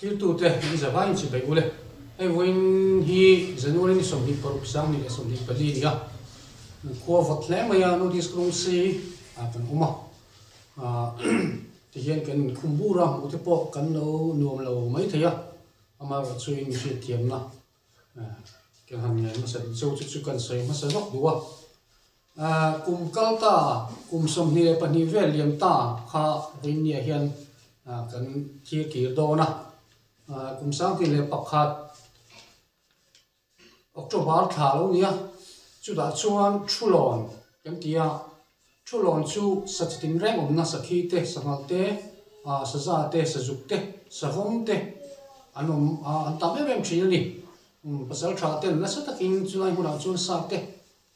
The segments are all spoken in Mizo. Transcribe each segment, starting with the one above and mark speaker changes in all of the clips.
Speaker 1: Thiltute min zavaiin chi beih ule. Hei vawiin hi January ni 26 2024 a ni a, khua vawt hle mai a, North East kawng si ah kan awm a, tihian kan inkhum bur a, hmuh te pawh kan lo nuam lo mai thei a, amaherawh chu in hriatthiamna kan han ngen hmasa duh cheu chu chu kan sawi hmasa vak duh a. Kum kal ta kum 22 vel liam ta kha vawiinniah hian kan thlir kir dawn a, kum 2001 October thla lo nia, chutah chuan Thulawn kan ti a, Thulawn chu sa chitin reng awmna sakhi te, sanghal te, saza te, sazuk te, savawm te an awm an tam em em thin a ni. Pasal tha ten nasa takin chulai hmunah chuan sa te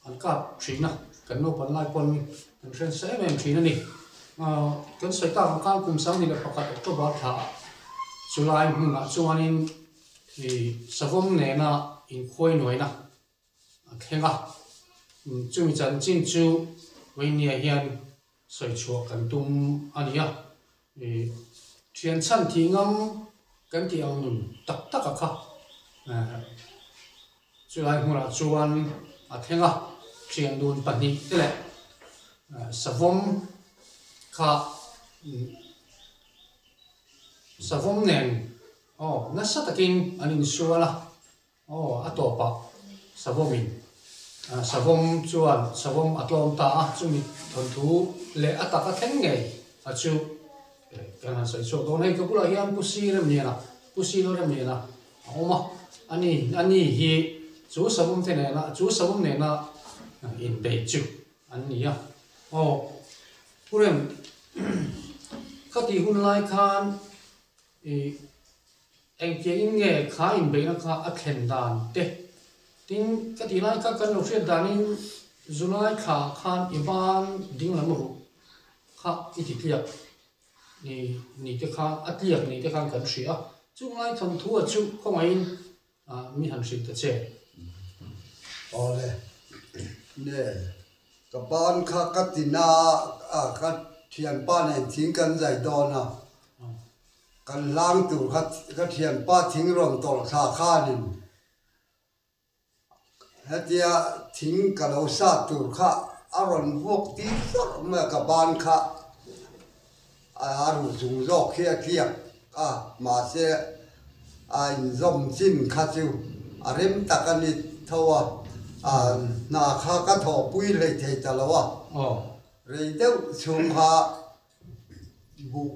Speaker 1: An kap thin a, kan naupan lai pawn kan hre nasa em em thin a ni. Kan sawi tak ang khan kum 2001 October thla ah chulai hmunah chuanin savawm nena inkhuai nuaina a thleng a, chumi chanchin chu Wayne-a hian sawi chhuah kan tum a ni a. Thian chhan thih ngam kan tih ang nun tak tak a kha. Chulai hmunah chuan a thleng a, thian dun pahnih te leh savawm kha savawm nen aw nasa takin an insual a. Aw, a tawpah savawmin savawm chuan savawm a tlawm ta a, chumi thawnthu leh a tak a thleng ngei a chu kan han sawi chhuak dawn. Hei ka bulah hian Pu Si Remliana, Pu Silo Remliana a awm a, ani ani hi chu savawm te nena chu savawm nena inbei chu an ni a. Aw, Pu Rem, khatih hun lai khan ih Engtiangin nge kha inbeihna kha a thlen dan te? Tin, ka tih lai kha kan lo hriat danin July thla khan i ban ding lam ruh kha i ti tliak ni ni te khan a tliak ni te khan kan hria a, chung lai thawnthu a chu khawngaihin mi han hrilh ta che.
Speaker 2: Awle, ne, ka ban kha ka ti na a, ka thianpa nen thing kan zai dawn a. Kan hlang tur kha ka thianpa thing rawn tawlh thla khanin hetia thing ka lo sat tur kha a rawn vuak tir zawrh mai a, ka ban kha a ruh chung zawk hi a tliak a, mahse a inzawm chin kha chu a rem tak a ni tho a, hna kha ka thawhpui hleithei ta lo a, rei deuh chhung kha. Buh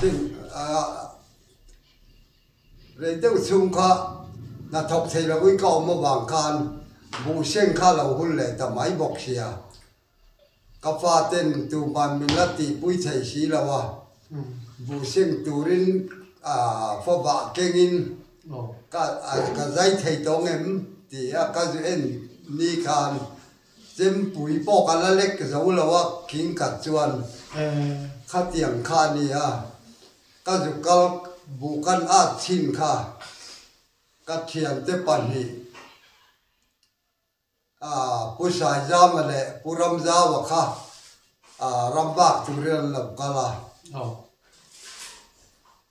Speaker 2: sing rei deuh chhung kha hnathawk thei loin ka awm avang khan buh seng kha lo hun leh ta mai bawk sia. Ka fa ten tuman min la tihpui thei si lo a, buh seng turin favah kengin ka zai thei tawng em tih a ka zu en ni khan Chempui pawh ka la lek zo lo a, khing khat chuan khatiang kha a ni a, ka zu kal buh kan at chhin kha ka thiante pahnih Pu Saizama leh Pu Ramzaua kha ram bak turin an lo kal a.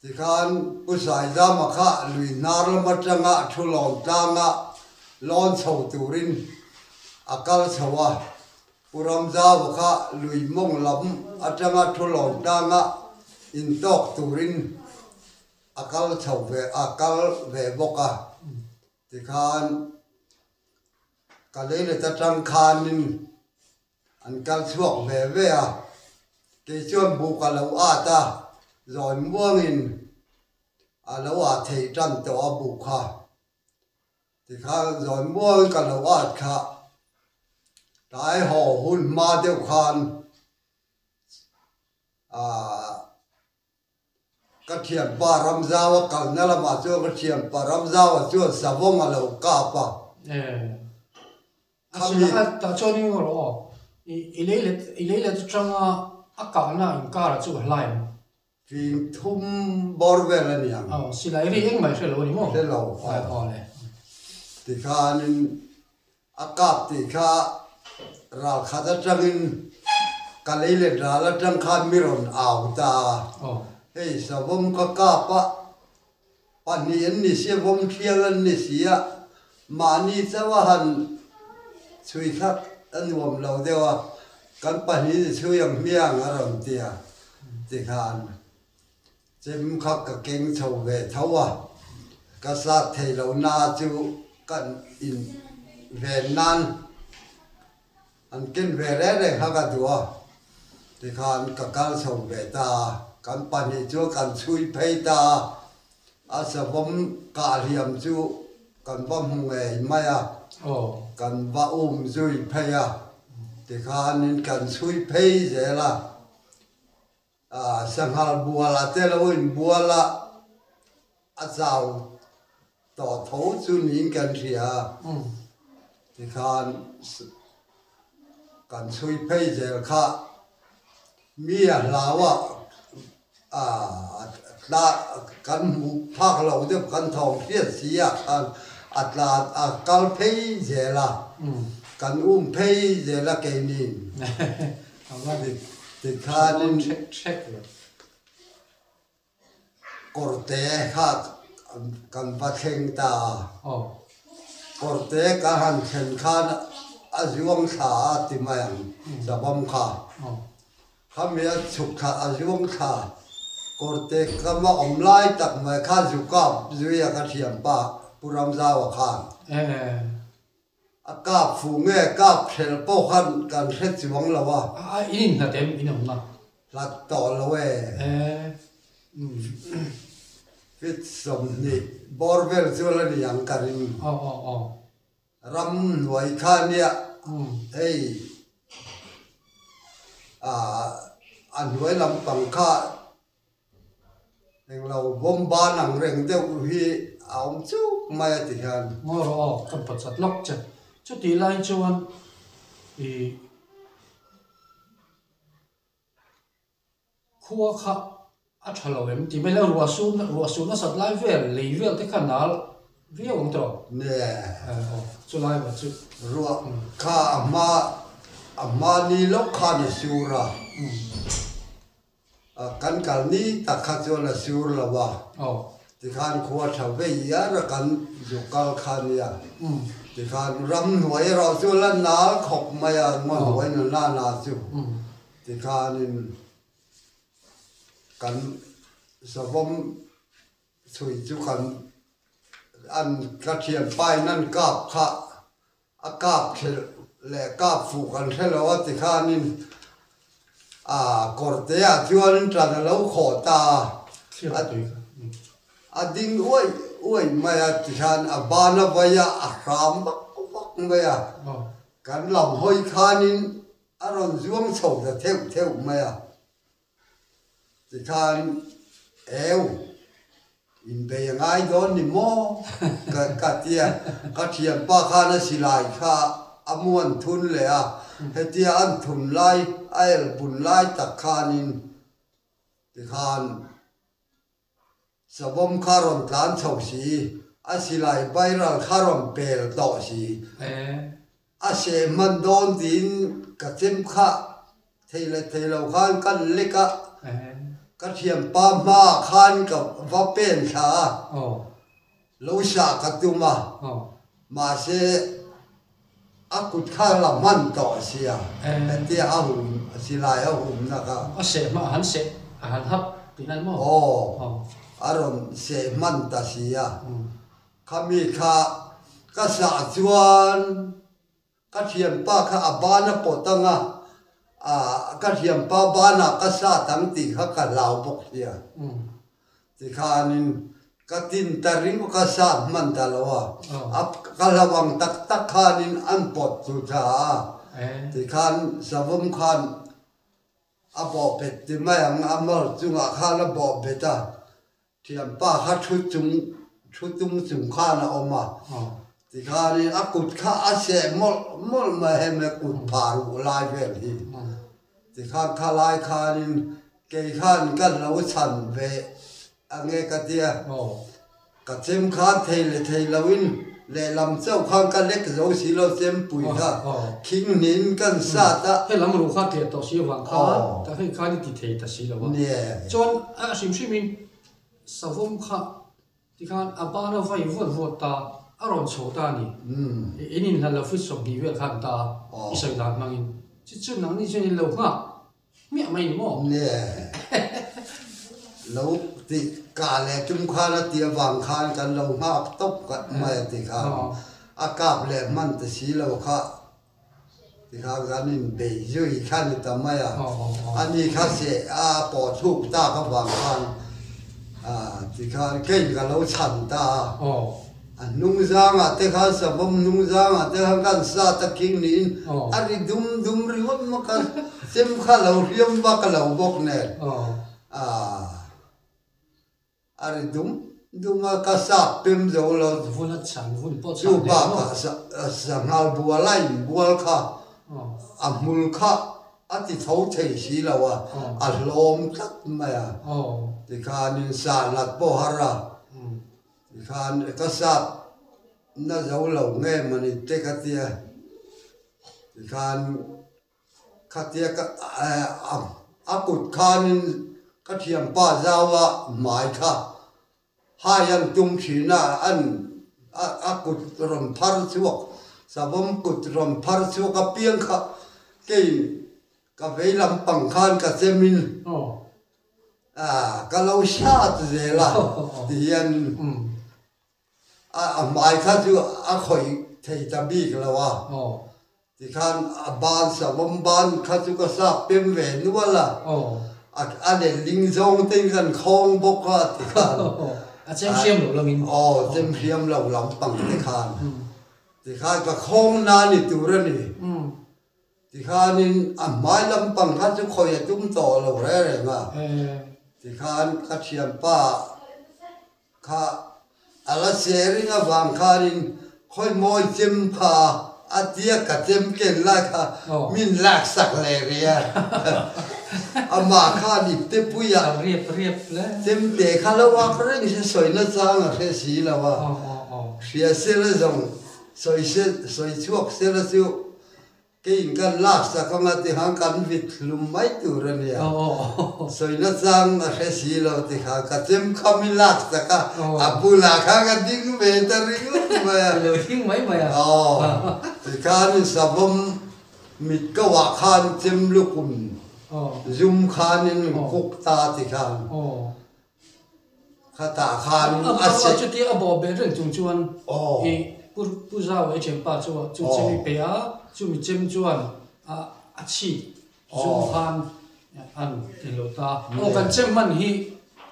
Speaker 2: Tikhan Pu Saizama kha lui hnar lam atanga thu lawn tlanga lawn chho turin a kal chho a, Pu Ramzaua kha lui mawng lam atanga thu lawn tlanga intawk turin a kal chho ve a kal ve bawk a. Tikhan ka leilet atang khanin An kal chhuak ve ve a, kei chuan buk a lo at a, zawi muangin a lo ah theih tan tawh a buk kha. Tikhan zawi muangin ka lo at kha, tlai haw hun hma deuh khan aah ka thianpa Ramzaua kalna lamah chuan ka thianpa Ramzaua chuan savawng a lo kap a.
Speaker 1: A silai a tah chuan eng rawh aw, i lei let i lei let atanga a kahna inkar ah chu a hlai ang.
Speaker 2: Fing thum bawr vel a ni ang.
Speaker 1: Aw, silai ri engmah i hre lo a ni maw?
Speaker 2: Hre lo, aw. Tikhanin a kap tih kha ral khat atangin ka lei let ral atang khan mi rawn au ta a, hei savawm ka kap a. Pahnih an ni sia, vawm thial an ni si a, mahni chauh a han chhui kha a nuam lo deuh a, kan pahnih ni chhui ang hmiang a rawn ti a, tikhan chem kha ka keng chho ve tho a, ka sat thei lo na chu kan in ven nan An ken ve reng reng kha ka duh a, tikhan ka kal chho ve ta a, kan pahnih chu kan chhui phei ta a, a savawm kah hliam chu kan va hmu ngei mai a, kan va um zui phei a, tikhanin kan chhui phei zel a, Sanghal bual a te lo inbual a, a chau tawh tho chu niin kan hria a, tikhan kan chhui phei zel kha mi a hlau a, tla kan hmuh phak lo deuh kan thawm hriat si ah khan a tla a kal phei zel a, kan um phei zel a keini. Tikhanin kawrte kha kan va thleng ta a, kawrte ka han thlen khan a zuang thla a ti mai ang savawm kha. Khami a chhuk thla a zuang thla kawrte kama awm lai tak mai kha zu kap zui a ka thianpa Pu Ramzaua khan. A kap fuh nge kap hrel pawh khan kan hre chuang lo a.
Speaker 1: A in inhlat em in awmna?
Speaker 2: Hlat tawh lo e. Fit 20 bawr vel chu la ni ang ka ring. Ram hnuai kha nia hei a hnuai lampang kha Englo bomb ban ang reng deuh hi a awm chuk mai a ti hian.
Speaker 1: Ngaw rawh aw, ka pawt chat lawk che. Chutih lai chuan ih khua kha a tha lo em tih mai la ruah sur ruah sur nasat lai vel lei vel te kha nal viau ang tawh.
Speaker 2: Nge.
Speaker 1: Aw chulai va chu.
Speaker 2: Ruah kha a hma a hma ni lawk khan a sur a. Kan kal ni tak kha chuan a sur lo a, tikhan khua tha vei iar a kan zu kal kha nia. Tikhan ramhnuai erawh chu la nal khawp mai a, ngaw hnuai na na na chu. Tikhanin kan savawm chhui chu kan an ka thianpa in an kap kha A kap thlelh leh kap fuh kan hre lo a tikhanin a kawrte ah chuan tan a lo khawh ta a, a ding uaih uaih mai a tikhan a ban a vai a, a hram vak vak mai a, kan lam hawi khanin a rawn zuang chho ta theuh theuh mai a. Tikhan eu, inbei a ngai dawn ni maw? Ka ka ti a, ka thianpa khan a silai kha a muan thun leh a, hetia an thun lai, a elbun lai tak khanin tikhan Savawm kha rawn tlan chho si, a silai viral kha rawn pel tawh si. A seh hman dawn tiin ka chem kha thei leh thei lo khan ka lek a, ka thianpa hmaah khan ka va pen thla a, lo sah ka tum a, mahse a kut kha la hman tawh sia, hetia a hum, silai a humna kha.
Speaker 1: A seh hma a han seh, a han hap tih nan maw?
Speaker 2: Aw, a rawn seh hman ta sia. Khami kha ka sah chuan ka thianpa kha a ban a pawt ang a, ka thianpa banah ka sat ang tih kha ka hlau bawk sia. Tikhanin ka tin ta ring ka sat hman ta lo a, a ka hlau ang tak tak khanin an pawt chu tha a, tikhan savawm khan a bawhbet ti mai ang, a mar chungah khan a bawhbet a, thianpa kha thu chung thu tung chung khan a awm a, tikhanin a kut kha a seh mawlh mawlh mai hemi kut phah ruh lai vel hi, tikhan khalai khanin Kei khan ka lo chhan ve ange ka tia, ka chem khan thei leh thei loin lehlam chauh khan ka lek zo si lo chempui kha khing hnin kan sat a.
Speaker 1: He lam ruh kha tliah tawh si avang khan ta hei khan i ti thei ta si lo a. Chuan a hrim hrimin savawm kha. Tikhan a ban a vai vuat vuat ta, a rawn chho ta a ni. In inhlan lo feet 20 vel khan ta i sawi dan hmangin. Chu chu nangni chuan in lo nghak hmiah mai ni maw?
Speaker 2: Nge lo tih kah leh tum khan a tih avang khan kan lo nghak tawp mai a ti khan a kap leh hman ta si lo kha. Tikhan kan inbei zui kha ni ta mai a, ani kha seh a pawh chhuk tak avang khan tikhan kei ka lo chhan ta a, a hnung zangah te khan savawm hnung zangah te khan kan sat a khing niin a ri dum dum ringawt mai kha chem kha lo hriam vak a lo bawk nen A ri dum dum a, ka sap pem zo lo.
Speaker 1: Vun a chhan, vun pawh chhan
Speaker 2: Chu bakah sanghal bual a inbual kha a hmul kha a ti tho thei si lo a, a hlawm tlat mai a. Tikhanin sah nat pawh har a, tikhan ka sap na zo lo nge mawni te ka tia, tikhan Khatia ka a kut khanin ka thianpa zaua hmai kha hai an tum thin a, an a kut rawn phar chhuak, savawm kut rawn phar chhuak apiang kha keiin ka vei lampang khan ka chemin ka lo hriat zel a tihian A hmai kha chu a khawih thei ta bik lo a, tikhan a ban savawm ban kha chu ka sap pem ve nual a, a letling zawng te in kan khawng bawk a tikhan.
Speaker 1: A chem hriam lo lam in.
Speaker 2: Aw, chem hriam lo lampang te khan. Tikhan ka khawng na ni tur a ni. Tikhanin a hmai lampang kha chu khawih a tum tawh lo reng reng a, tikhan ka thianpa Kha a la sharing avang khanin khawi mawi chem kha a tia ka chem ken lai kha min lak sak leh rih a, amah khan ipte puia chem te kha lo ak reng se sawi nachang a hre si lo a, hria sela zawng sawi sawi chhuak sela chu Keiin kan lak sak anga tikhan kan vit hlum mai tur a nia. Sawina chang a hre si lo tikhan ka chem kham i lak sak a, a bulah khan ka ding ve ta ringawt mai a.
Speaker 1: Lo ding mai mai a.
Speaker 2: Aw, tikhan savawm mit ko ah khan chem lukum zum khanin kuk ta tikhan. Khatah khan
Speaker 1: a se. Chutia a bawh beh reng chung chuan i Pu Zau ei thianpa chu chu chem i pe a, chumi chem chuan a chhit zum khan an ti lo ta. Aw kan chem hman hi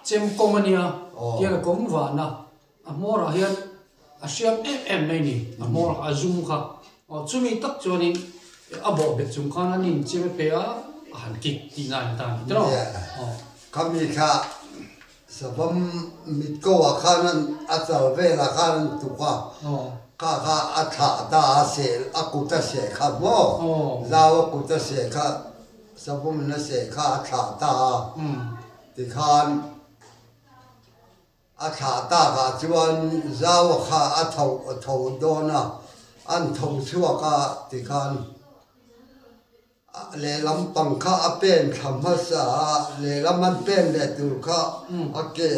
Speaker 1: chem kawng a nia, tiang a kawng van a, a hmawrah hian a hriam em em mai ni, a hmawrah a zum kha. Aw chumi tak chuanin a bawh bet chung khan an in chem a pe a, a han kik tihna a ni ta a ni tiraw? Aw.
Speaker 2: Khami kha savawm mit ko ah khan an a chal velah khan an tuk a, kha kha a thlah ta a seh a kut a seh kha maw? Zau a kut a seh kha savawm in a seh kha a thlah ta a, tikhan A thlah takah chuan Zaua kha a tho a tho dawn a, an tho chhuak a tikhan lehlam pang kha a pen thla hmasa a, lehlam an pen leh tur kha a ke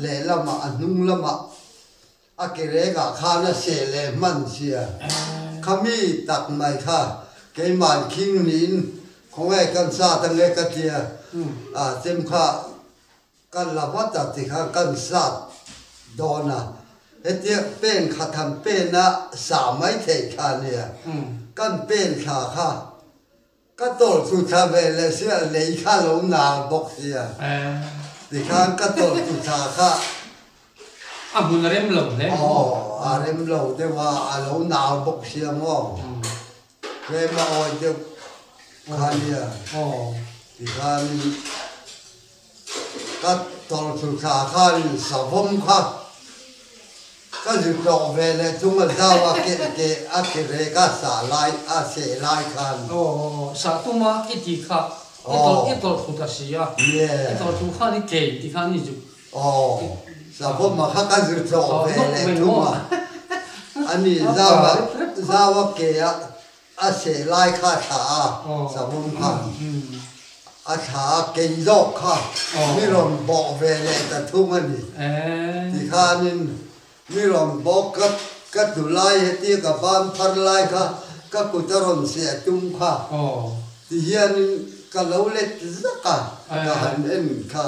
Speaker 2: lehlamah a hnung lamah a ke rekah khan a seh leh hman sia. Khami tak mai kha keimah khing niin khawnge kan sat ange ka tia a chem kha Kan la vat a ti khan kan sat dawn a, hetia pen khat han pen a sah mai theih kha a nia, kan pen thla kha ka tawlh thu thla ve leh sia lei kha lo nal bawk sia, tikhan ka tawlh thu thla kha
Speaker 1: A hmun a rem lo hle
Speaker 2: maw? Aw, a rem lo deuh a, a lo nal bawk sia maw? Tlem a awi deuh kha a nia, tikhanin Ka tawlhthlu thla khanin savawm kha ka zu tlawh ve leh chung a zau a ke ke a ke rek a sah lai a seh lai khan.
Speaker 1: Aw sah tuma i tih kha i tawlh i tawlhthlu ta si a i tawlhthlu khan i ke tih khan i zu.
Speaker 2: Aw savawm a kha ka zu tlawh ve leh chung a ani zau a zau a ke a a seh lai kha thlah a savawm khan. A thla a kei zawk kha mi rawn bawh ve leh ta thung a ni. Tikhanin mi rawn bawk ka ka tlu lai hetia ka ban phar lai kha ka kut a rawn seh tum kha tihianin ka lo let zak a, ka han en kha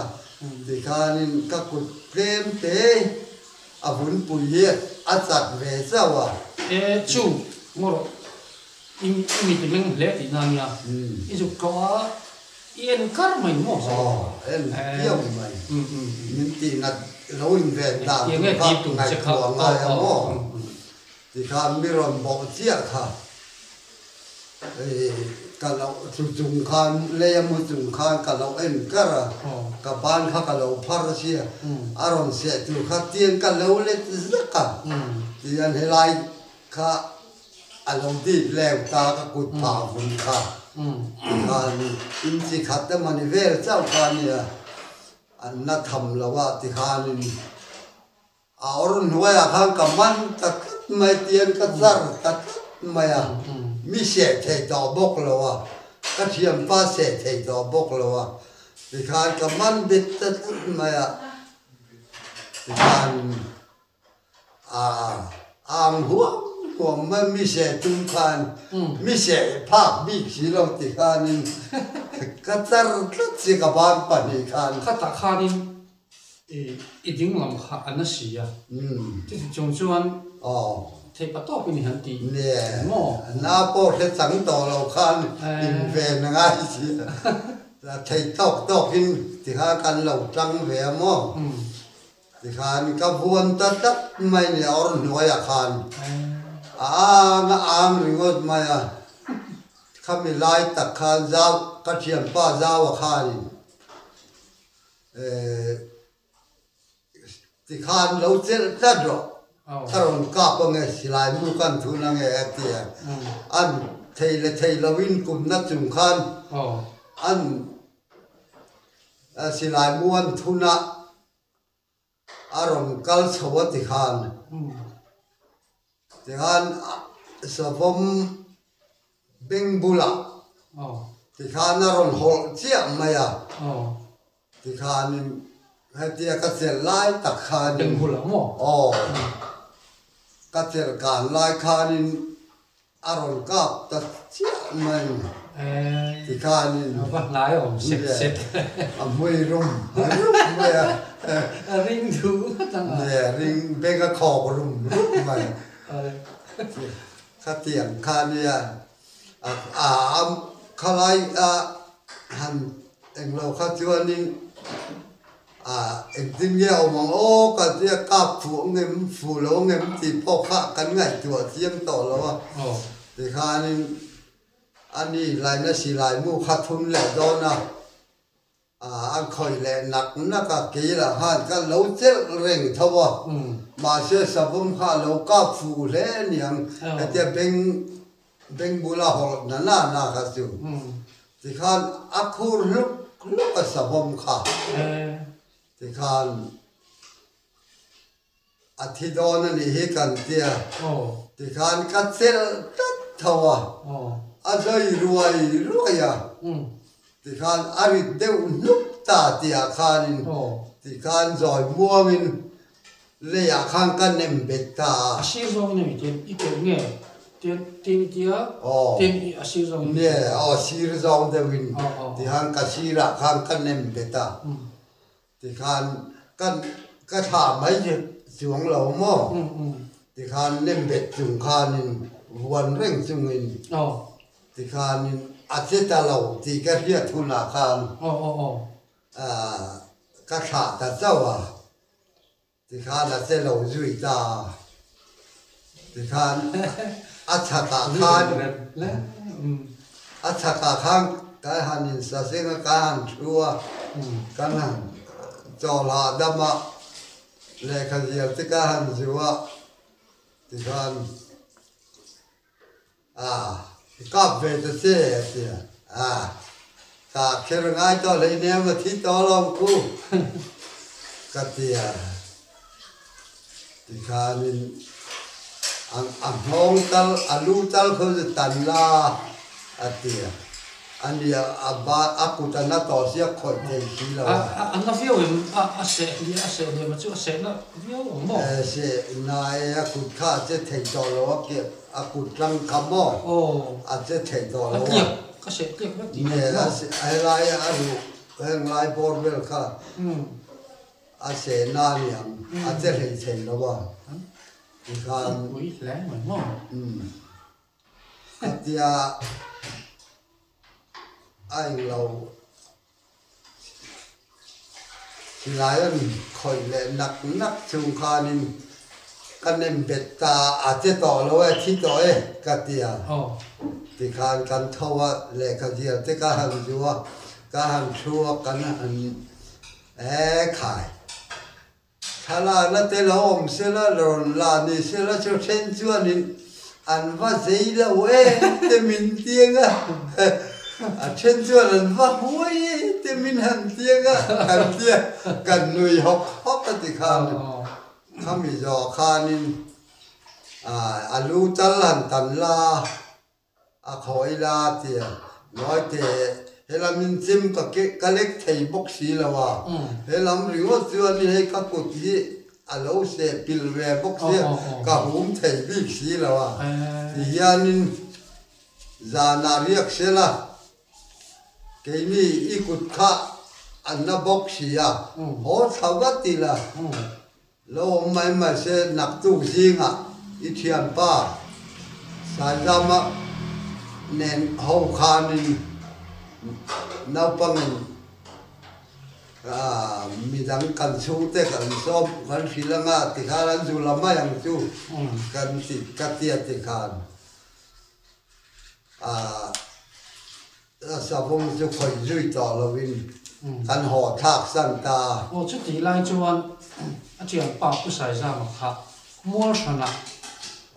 Speaker 2: tikhanin ka kut tlem te a vunpui hi a chat ve chauh a.
Speaker 1: E chu ngaw rawh. I mi ti meng hle tihna a nia. I zuk tlawh a, i en kar mai maw sa?
Speaker 2: Aw, en piau mai. Min tih nat lo in ven dan tur kha ngaihtuah ngai a maw? Tikhan mi rawn bawh chiah kha ka lo chu chung khan lei a mu chung khan ka lo en kar a, ka ban kha ka lo phar sia, a rawn seh tur kha tiang ka lo let zak a, tihian helai Kha a lo dip leu ta ka kut phah vun kha tikhan in chi khat emaw ni vel chauh kha ania an la tham lo a tikhanin a awr hnuaiah khan ka man ta tlat mai tian ka char ta tlat mai a mi seh thei tawh bawk lo a ka thianpa seh thei tawh bawk lo a tikhan ka man bet ta tlat mai a tikhan. A ang huam huam mai mi seh tum khan mi seh phak bik si lo ti khanin ka char tlat si ka ban pahnih khan.
Speaker 1: Khatah khanin i ding lam kha a na si a, chuti chung chuan theih pa tawpin i han ti maw?
Speaker 2: Na pawh hre chang tawh lo khan inven a ngai si a, theih tawk tawkin ti khan kan lo tang ve a maw? Tikhan ka vuan ta tlat mai ni a awr hnuaiah khan a ang a ang ringawt mai a, khami lai tak khan zau ka thianpa zaua khanin eh tikhan lo chelh tlat rawh ka rawn kap ange silai mu kan thun ange a ti a, an thei leh thei loin kumna chung khan an Silai muan thuna a rawn kal chho a ti khan tikhan savawm beng bulah tikhan a rawn hawlh chiah mai a tikhanin hetia ka chelh lai tak khanin aw ka chelh kan lai khanin A rawn kap ta chiah mai tikhanin
Speaker 1: A va hnai awm sek sek.
Speaker 2: A hmui rum rum mai a.
Speaker 1: A ring duh ngawt ang a.
Speaker 2: Nge ring beng a khawk rum rum mai. Khatiang kha nia a khalai a han englo kha chuanin A engtin nge a awm ang aw ka tia kap fuh ang em fuh lo ang em tih pawh kha kan ngaihtuah chiang tawh lo a, tikhanin a ni laina silai mu kha thun leh dawn a, an khawih leh nak nak a, kei lah khan ka lo chelh reng tho a, mahse savawm kha a lo kap fuh hle aniang hetia beng beng bula hawlh na na na kha chu. Tikhan a khur hluk hluk a savawm kha. Tikhan a thi dawn a nih hi kan tia. Tikhan ka chelh tlat tho a, a zawi ruai ruai a. Tikhan a rit deuh hnup ta tihah khanin tikhan zawi muangin Leiah khan ka nem bet ta
Speaker 1: a. A sir zawngin a mi tian i keuh nge tian tian i tia tian i a sir zawngin.
Speaker 2: Nge aw sir zawng deuhin tikhan ka sirah khan ka nem bet a tikhan ka ka thlah mai chuang lo maw tikhan nem bet chung khanin vuan reng chungin tikhanin a che ta lo tih ka hriat hunah khan ka thlah ta chauh a. Tikhan a che lo zui ta a, tikhan a chhakah khan a chhakah khan kan han insaseng a, kan han thu a, kan han chawl hahdam a, lehkha zial te ka han zu a, tikhan A, i kap ve ta che a ti a, a, ka kher ngai tawh hleinem a thi tawh lo ang ku ka ti a, tikhanin a nghawng tal a lu tal kho chu tan la a ti a, A nia, a ba, a kut a na tawh sia khawih thei si lo a.
Speaker 1: A na viau em? A, a seh hliah, a seh hliah chu a seh na viau ang maw?
Speaker 2: E, seh na e, a kut kha a che thei tawh lo a, ke, a kut tlang kha maw?
Speaker 1: Aw.
Speaker 2: A che thei tawh lo a.
Speaker 1: A tliak, ka seh tliak vek tih
Speaker 2: maw? A seh, helai a ruh, heng lai bawr vel kha a seh na a niang, a che hlei thei lo a. Tikhan.
Speaker 1: Pui hle mai maw?
Speaker 2: Umm. Khatia a englo silai an khawih leh nak nak chung khanin ka nem bet ta a che tawh lo e, thi tawh e ka ti a. Tikhan kan tho a, lehkha zial te ka han zu a, ka han thu a, kan han e khai. Thlalakna te lo awm sela, rawn la ni sela chu then chuanin an va zei lo em te min tiang a, a then chuan an va huai e te min han tiang a, kan tia kan nui hawk hawk a ti khan khami zawh khanin a lu tal han tan la. A khawi la tia ngawi teh, he lam in chim ka ke ka lek thei bawk si lo a, he lam ringawt chuan hei ka kut hi a lo seh pil ve bawk sia ka hum thei bik si lo a, ti hianin zanah riak sela keini i kut kha a na bawk si a, haw thla vat ila. Lo awm mai mai se naktuk zingah i thianpa Saizama nen ho khanin naupangin midang kan chhungte kan sawm kan hrilh anga tikhan an zu la mai ang chu kan ti ka tia tikhan Savawm chu khawih zui tawh lovin kan haw thlak san ta.
Speaker 1: Aw chutih lai chuan a thianpa Pu Saizama kha mual hranah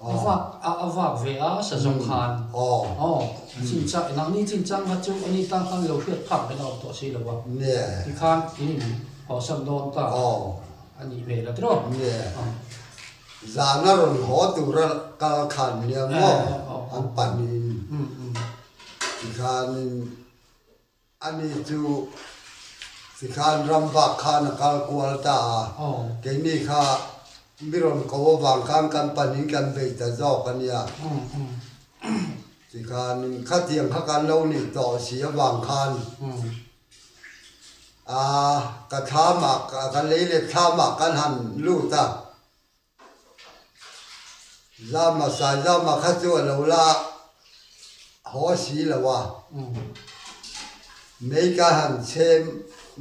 Speaker 1: a vak a vak ve a sazawng khan aw chinchang nangni chinchang kha chu ani tan khan lo hriat phak ve la awm tawh si lo a tikhan in in haw san dawn ta a nih hmel a tiraw.
Speaker 2: Zan a rawn haw tura kal khan nia maw an pahnihin. Tikhanin ani chu tikhan ram bak khan a kal kual ta a, keini kha mi rawn ko avang khan kan panin kan bei ta zawk a nia. Tikhanin khatiang kha kan lo nih tawh si avang khan aa ka thlamah ka lei leh thlamah kan han lut a. Zama Saizama kha chu a lo la haw si lo a, mei ka han chhem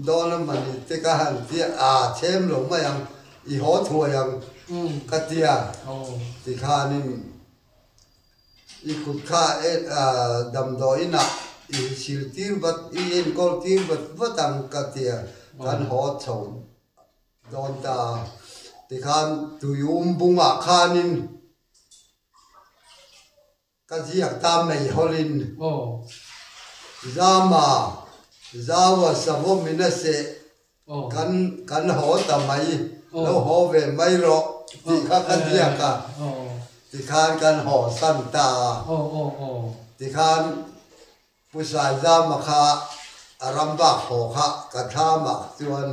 Speaker 2: dawn a mani te ka han tia a chhem lo mai ang i haw thuai ang ka tia tikhanin i kut kha damdawiinah i sil tir vat i enkawl tir vat vat ang ka tia kan haw chho. Dawn ta tikhan tuium bungah khanin ka ziak ta mai hawlin Zama Zaua savawm in a seh kan kan haw ta mai lo haw ve mai rawh tih kha ka ziak a tikhan kan haw san ta a tikhan Pu Saizama kha a ram bak haw kha ka thlamah chuan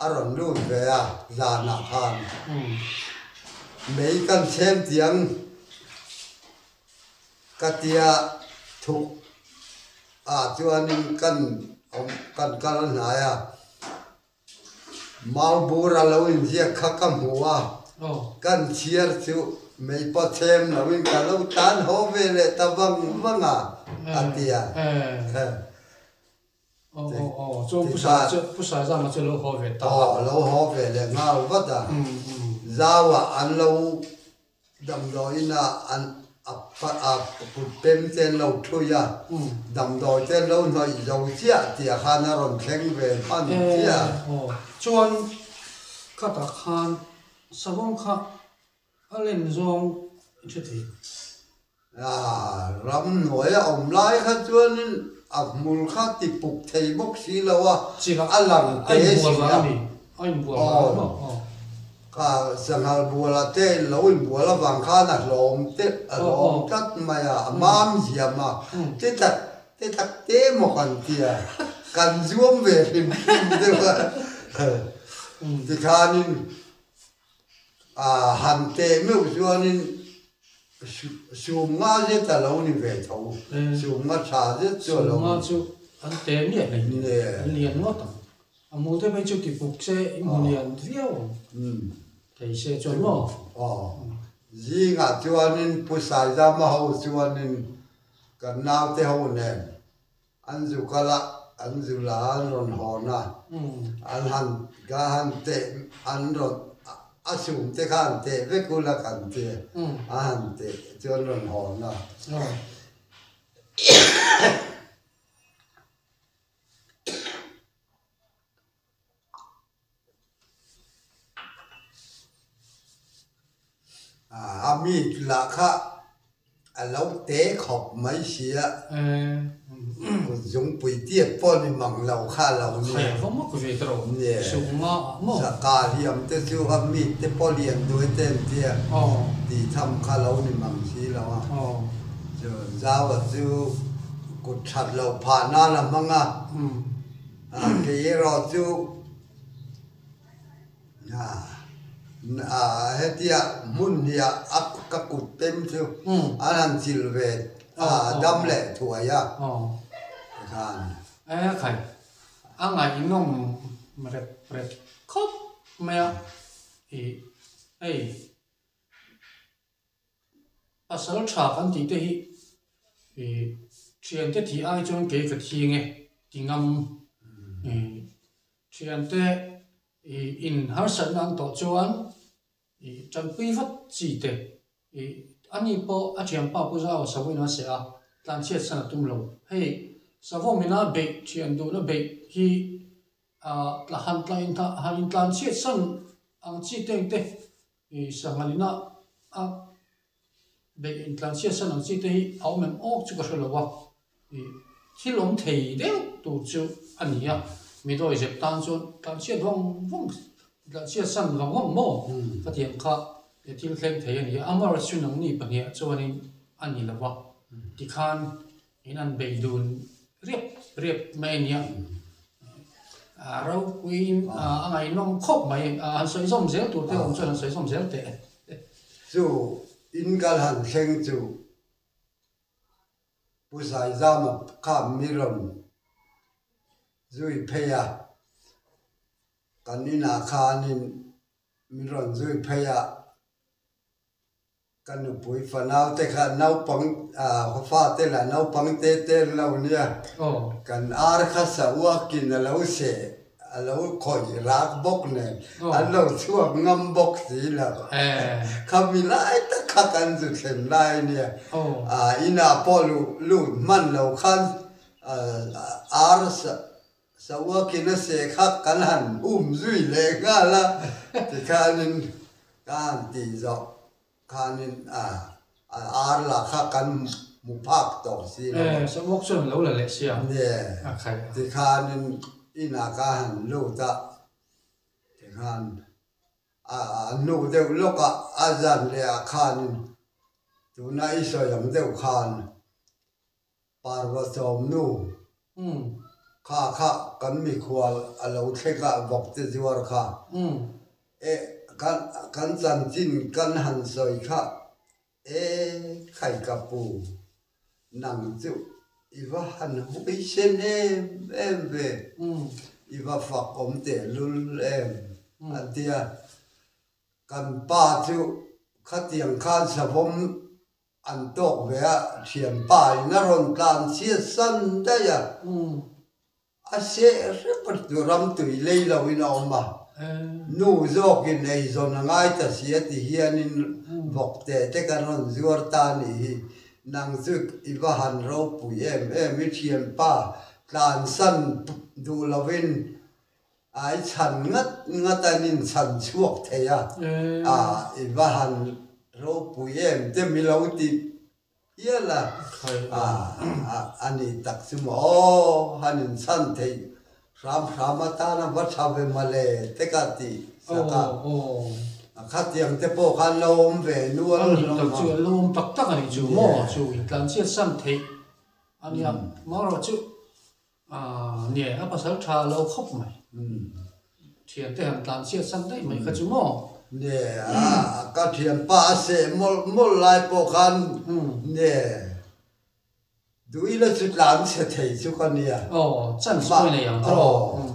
Speaker 2: a rawn lut ve a, zanah khan mei kan chhem tiang ka tia thuk ah chuanin kan awm kan kal hnai a. Mau bur a lo inziak kha ka hmu a, kan chhiar chu mei pawh chhem loin ka lo tan haw ve leh ta vang vang a, a ti a. Aw, a lo haw ve leh nghal vat a, zauah an lo Damdawiin a an a a kut pem te an lo thui a, damdawi te an lo hnawih zo chiah tih khan a rawn thleng ve hman chiah.
Speaker 1: Aw, chuan khatah khan savawm kha a len zawng i hre thei.
Speaker 2: A ramhnuai a awm lai kha chuanin a hmul kha ti puk thei bawk si lo a, a lang te si a.
Speaker 1: A inbual vang a ni maw? Aw.
Speaker 2: Kha sanghal bualah te lo inbual avang khan a hlawm te a hlawm tlat mai a, a mam ziam a, ti tlat. Te tak te maw kan tia, kan zuam ve hrim hrim deuh a. Tikhanin han teh meuh chuanin sum nga zet a lo ni ve tho, sum nga tha zet chu a lo ni.
Speaker 1: Sum nga chu an teh miah hlei nen, an lian ngawt ang. A hmu te phei chu ti puk se i hmu lian viau ang thei se chuan maw?
Speaker 2: Aw, zingah chuanin Pu Saizama ho chuanin Kan naute ho nen an zu kal a, an zu la an rawn hawn a, an han ka han teh an rawn a sum te kha han teh vek ula kan ti a, a han teh chu an rawn hawn a. A mi lah kha a lo te khawp mai si a, kut zungpui tiat pawh ni mang lo kha a lo ni. Saka hliam te chu a mi te pawh lian duai te an tia tih tham kha a lo ni mang si lo a. Chu Zau-a chu kut that loh phah nan a hmang a. Kei erawh chu hetia hmun hnih ah ka kut pem chu an han chilh ve a dam leh thuai a tikhan.
Speaker 1: E khai, a ngaihnawm rep rep khawp mai a, ih hei. Pasal tha kan tih te hi ih thiante thih ai chuan kei ka thing e ti ngam ih thiante ih in harsatna an tawh chuan ih tanpui vat chi te ih ani pawh a thianpa pu zau sawiin a seh a tlanchhiat san a tum lo hei savawm ina beih thian duhna beih hi ah han han intlanchhiat san ang chi te ang te I sangha nina a beih intlanchhiat san ang chi te hi a awm em awk chu ka hre lo a, i thil awm thei deuh tur chu a ni a, mi dawi zep tan chuan tlanchhiat vang vang tlanchhiat san vang vang maw ka ti ang kha i thil thleng thei a ni a, amaherawhchu nangni pahniha chuanin a ni lo a, tikhan In an bei dun riap riap mai a nia. A ropuiin a ngaihnawm khawp mai. Han sawi zawm zel tur te awm chuan han sawi zawm zel teh.
Speaker 2: Chu in kal han thleng chu Pu Saizama kha mi rawn zui phei a, kan inah khanin min rawn zui phei a. Ka nupui fanau te kha naupang ah fate lah naupang te te an lo nia. Kan ar kha sa uakin a lo seh a lo khawih rak bawk nen an lo chhuak ngam bawk si lo. Khami lai tak kha kan zu thlen lai nia. Ah inah pawh luh lut hman lo khan ar sa sa uakin a seh kha kan han um zui leh nghal a tikhanin Ka han tih zawh khanin a ar lah kha kan hmu phak tawh si lo.
Speaker 1: E, samuak chuan lo la leh sia.
Speaker 2: Nge, tikhanin inah ka han lut a, tikhan a hnu deuh lawkah a zan leh ah khanin tuna i sawi ang deuh khan Parva sawmnu kha kha kan mikhual a lo thleng a vawk te zuar kha e kan kan chanchin kan han sawi kha e khai ka pu nang chu i va han huaisen em em ve i va fak awm tehlul em a tia kan pa chu khatiang khan savawm An tawk ve a, thianpa in a rawn tlan chhiat san daih a, a seh hrep a chu ram tui lei lo in a awm a, nu zawk in eizawn a ngai ta si a ti hian in vawk teh te kan rawn zuar ta a nih hi, nang chu i va han ropui em em i thianpa tlan san duh lo in ai chhan ngat ngat a in chhan chhuak thei a, i va han ropui em te mi lo ti hial a, a ni tak chu maw aw han in chhan theih hram hram atan a va tha ve mawle te ka ti sak a, khatiang te pawh khan lo awm ve nual
Speaker 1: hlawm a. A ni tak chu a lo awm tak tak a nih chu maw chu in tlanchhiat san theih. a nia. Marawh chu nie a pasal tha lo khawp mai. Thiante han tlan chhiat san daih mai kha chu maw?
Speaker 2: Nie ka thianpa a seh mawlh mawlh lai pawh khan nie Duhila chu tlan chhe thei chu ka nia.
Speaker 1: Aw, chance pawh i nei ang tawh.
Speaker 2: Aw,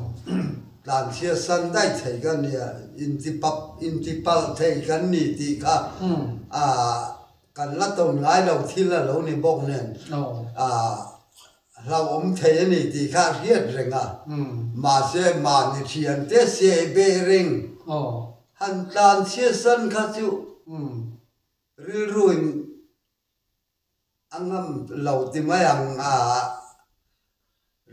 Speaker 2: tlan chhia san daih thei ka nia, intipap, intipalh thei kan ni tih kha kan la tawn ngai lo thil a lo ni bawk nen hlauhawm thei a ni tih kha a hriat reng a. Mahse, mahni thiante siai beh reng han tlan chhia san kha chu rilruin A ngam lo ti mai ang a,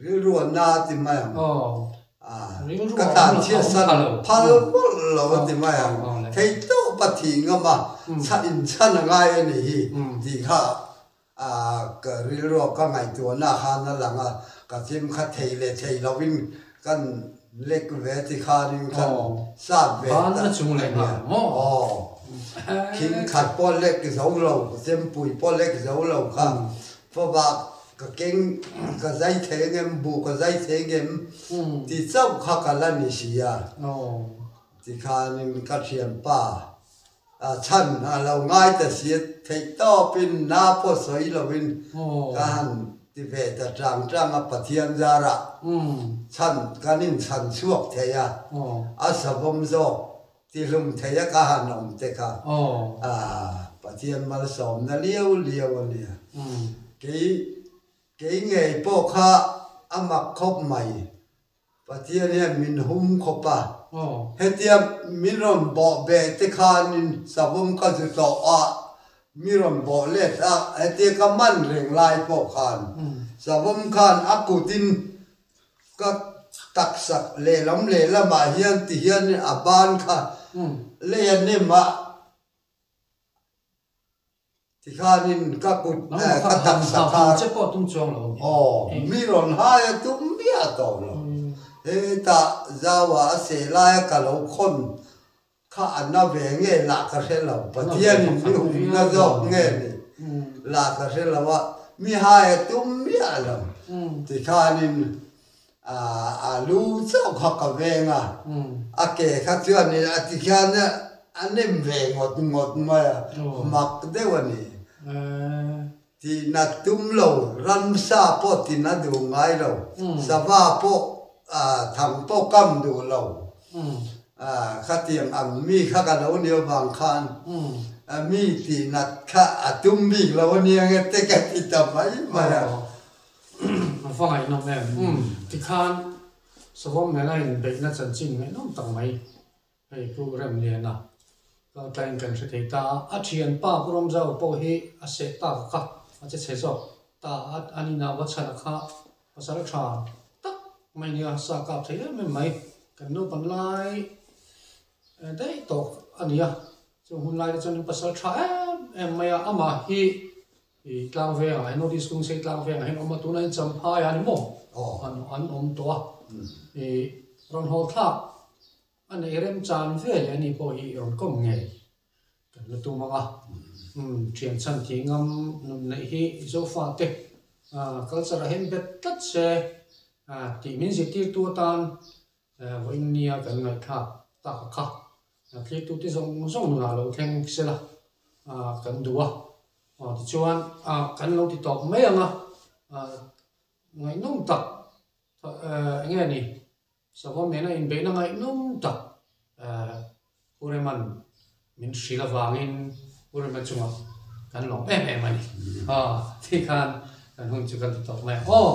Speaker 2: rilru a na ti mai ang a, ka tan chhiat san phal mawlh lo a ti mai ang, thei tawp a thih ngam a, chhan inchhan a ngai a nih hi tih kha ka rilru a ka ngaihtuahna khan a lang a, ka chim kha thei leh thei lovin kan lek ve ti khanin kan sat ve ta a nia. Aw. Thing khat pawh lek zo lo, chempui pawh lek zo lo kha favak ka keng ka zai thei angem, buh ka zai thei angem ti chauh kha ka la ni si a. Tikhanin ka thianpa chhan a lo ngai ta si a, theih tawpin na pawh sawi lovin ka han ti ve ta chang chang a, Pathian zarah chhan kan inchhan chhuak thei a, a savawm zawk Tihlum thei a ka han awm te kha Pathian malsawmna liau liau a nia. Kei kei ngei pawh kha a mak khawp mai. Pathian hian min hum khawp a. Hetia min rawn bawh beh te khanin savawm ka zu tawh a, mi rawn bawh let a, hetia ka man reng lai pawh khan savawm khan a kutin Ka taksa lehlam lehlamah hian ti hian a ban kha lei a nem a, tikhanin ka kut ka taksa kha aw mi rawn hai a tum miah tawh lo. Hetah zauah a seh laia ka lo khawn Kha a na ve nge lah ka hre lo, Pathianin mi humna zawk nge ni lah ka hre lo a, mi hai a tum miah lo. Tikhanin a lu chauh kha ka veng a, a ke kha chuanin a tikhian a nem ve ngawt ngawt mai a, mak deuh a ni. Tihna tum lo, ramsa pawh tina duh ngai lo, sava pawh thang pawh kam duh lo. Khatiang ang mi kha ka lo ni avang khan mi tihnat kha a tum bik lo a nia nge te ka ti ta mai mai a.
Speaker 1: A va ngaihnawm em? Tikhan Savawm nena inbeihna chanchin ngaihnawm tak mai Hei Pu Remliana kaltlaiin kan hre thei ta a, a thianpa Pu Ramzau pawh hi a seh tak kha a che chhe zawk ta a, an inah va chhan a kha pasal tha tak mai nia sa kap thei em em mai kan naupan lai daih tawh a ni a, chung hun lai te chuan pasal tha em em mai a, amah hi I tlang vengah hian North East Kungsei tlang vengah hian awm a, tunah hian Champhai a ni maw? An an awm tawh a, i rawn haw thlak a neih remchan ve leh ani pawh hi i rawn kawm ngei kan la tum ang a. Umm thian chhan thih ngam nun neih hi Zofa te culture ah hian bet tlat se tih min zirtirtu atan Vawiin nia kan ngaihthlak tak a kha. Thlirtute zawng zawng nunah lo thleng sela kan duh a. Tichuan kan lo ti tawp mai ang a, ngaihnawm tak eng nge ni Savawm nena inbeihna ngaihnawm tak Pu Rema'n min hrilh avangin Pu Rema chungah kan lawm em em a ni. Tikhan kan hun chu kan ti tawp mai ang aw.